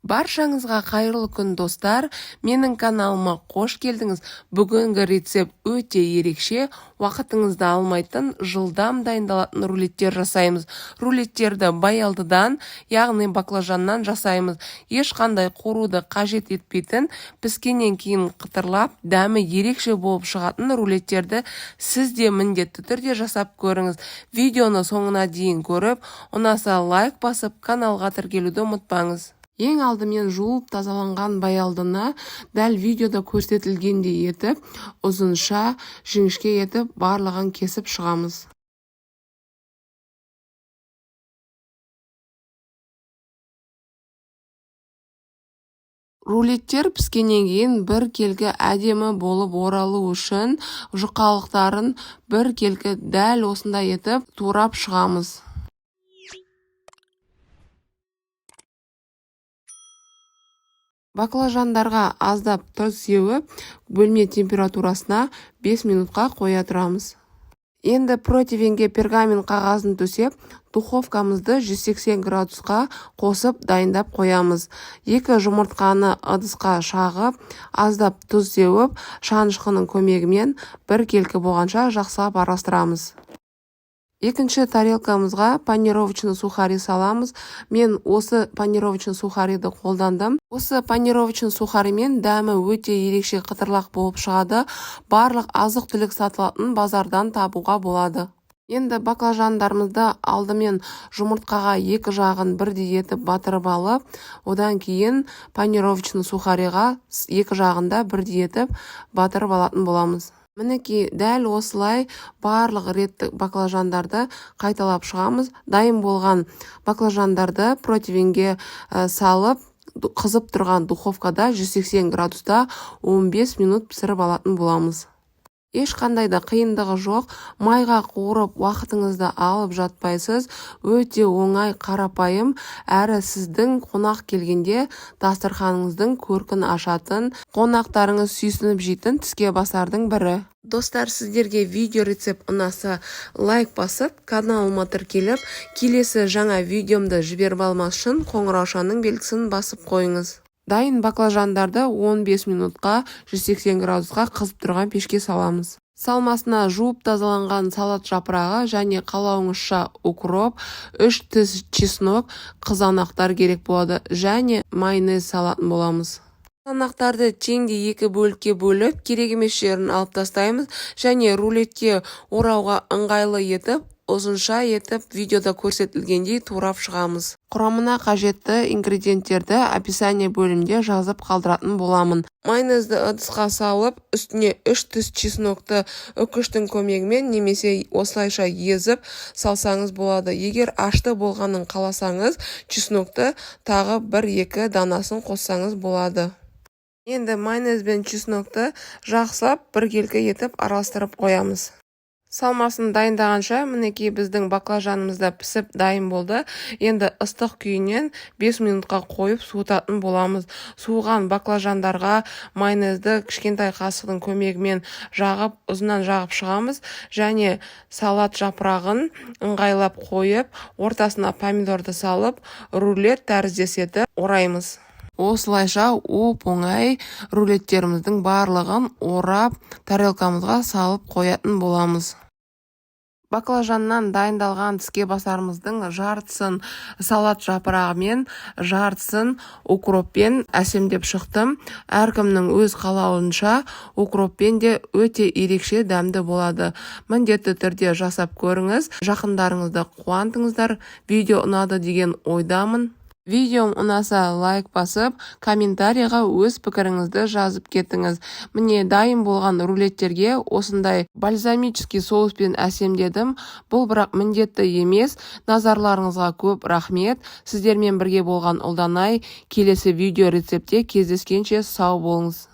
Баршаңызға қайырлы күн, достар! Менің каналыма қош келдіңіз. Бүгінгі рецепт өте ерекше, уақытыңызды алмайтын, жылдам дайындалатын рулеттер жасаймыз. Рулеттерді баялдыдан, яғни баклажаннан жасаймыз. Ешқандай қуыруды қажет етпейтін, піскеннен кейін қытырлап, дәмі ерекше болып шығатын рулеттерді сіз де міндетті түрде жасап көріңіз. Видеоны соңына дейін көріп, ұнаса лайк басып, каналға тіркелуді ұмытпаңыз. Ең алдымен жуып тазаланған баялдыны дәл видеода көрсетілгендей етіп, ұзынша, жіңішке етіп барлығын кесіп шығамыз. Рулеттер піскеннен кейін біркелкі әдемі болып оралу үшін жұқалықтарын біркелкі дәл осындай етіп турап шығамыз. Баклажандарға аздап тұз сеуіп, бөлме температурасына 5 минутқа қоя тұрамыз. Енді противенге пергамент қағазын төсеп, духовкамызды 180 градусқа қосып дайындап қоямыз. 2 жұмыртқаны ыдысқа шағып, аздап тұз сеуіп, шанышқының көмегімен біркелкі болғанша жақсылап араластырамыз. Екінші тарелкамызға панировочный сухари саламыз. Мен осы панировочный сухариді қолдандым. Осы панировочный сухаримен дәмі өте ерекше қытырлақ болып шығады. Барлық азық-түлік сатылатын базардан табуға болады. Енді баклажандарымызды алдымен жұмыртқаға екі жағын бірдей етіп батырып алып, одан кейін панировочный сухариға екі жағын да бірдей етіп батырып алатын боламыз. Мінекей, дәл осылай барлық ретті баклажандарды қайталап шығамыз. Дайын болған баклажандарды противенге салып, қызып тұрған духовкада 180 градуста 15 минут пісіріп алатын боламыз. Ешқандай да қиындығы жоқ, майға қуырып уақытыңызды алып жатпайсыз. Өте оңай, қарапайым, әрі сіздің қонақ келгенде дастарханыңыздың көркін ашатын, қонақтарыңыз сүйсініп жейтін тіске басардың бірі. Достар, сіздерге видео рецепт ұнаса, лайк басып, каналыма тіркеліп, келесі жаңа видеомды жіберіп алмас үшін қоңыраушаның белгісін басып қойыңыз. Дайын баклажандарды 15 минутқа 180 градусқа қызып тұрған пешке саламыз. Салмасына жуып тазаланған салат жапырағы және қалауыңызша укроп, 3 тіс чеснок, қызанақтар керек болады және майонез салатын боламыз. Қызанақтарды теңдей екі бөлікке бөліп, керек емес жерін алып тастаймыз және рулетке орауға ыңғайлы етіп, ұзынша етіп видеода көрсетілгендей турап шығамыз. Құрамына қажетті ингредиенттерді описание бөлімінде жазып қалдыратын боламын. Майонезді ыдысқа салып, үстіне 3 тіс чеснокты үкіштің көмегімен немесе осылайша езіп салсаңыз болады. Егер ашты болғанын қаласаңыз, чеснокты тағы 1-2 данасын қоссаңыз болады. Енді майонез бен чеснокты жақсылап біркелкі етіп араластырып қоямыз. Салмасын дайындағанша, мінекей, біздің баклажанымыз да пісіп дайын болды. Енді ыстық күйінен 5 минутқа қойып суытатын боламыз. Суыған баклажандарға майонезді кішкентай қасықтың көмегімен жағып, ұзыннан жағып шығамыз және салат жапырағын ыңғайлап қойып, ортасына помидорды салып, рулет тәріздес етіп ораймыз. Осылайша оп-оңай рулеттеріміздің барлығын орап, тарелкамызға салып қоятын боламыз. Баклажаннан дайындалған тіске басарымыздың жартысын салат жапырағымен, жартысын укроппен әсемдеп шықтым. Әркімнің өз қалауынша укроппен де өте ерекше дәмді болады. Міндетті түрде жасап көріңіз, жақындарыңызды қуантыңыздар. Видео ұнады деген ойдамын. Видеом ұнаса лайк басып, комментарийға өз пікіріңізді жазып кетіңіз. Міне, дайын болған рулеттерге осындай бальзамический соуспен әсемдедім. Бұл бірақ міндетті емес. Назарларыңызға көп рахмет. Сіздермен бірге болған Ұлданай. Келесі видео рецептте кездескенше сау болыңыз.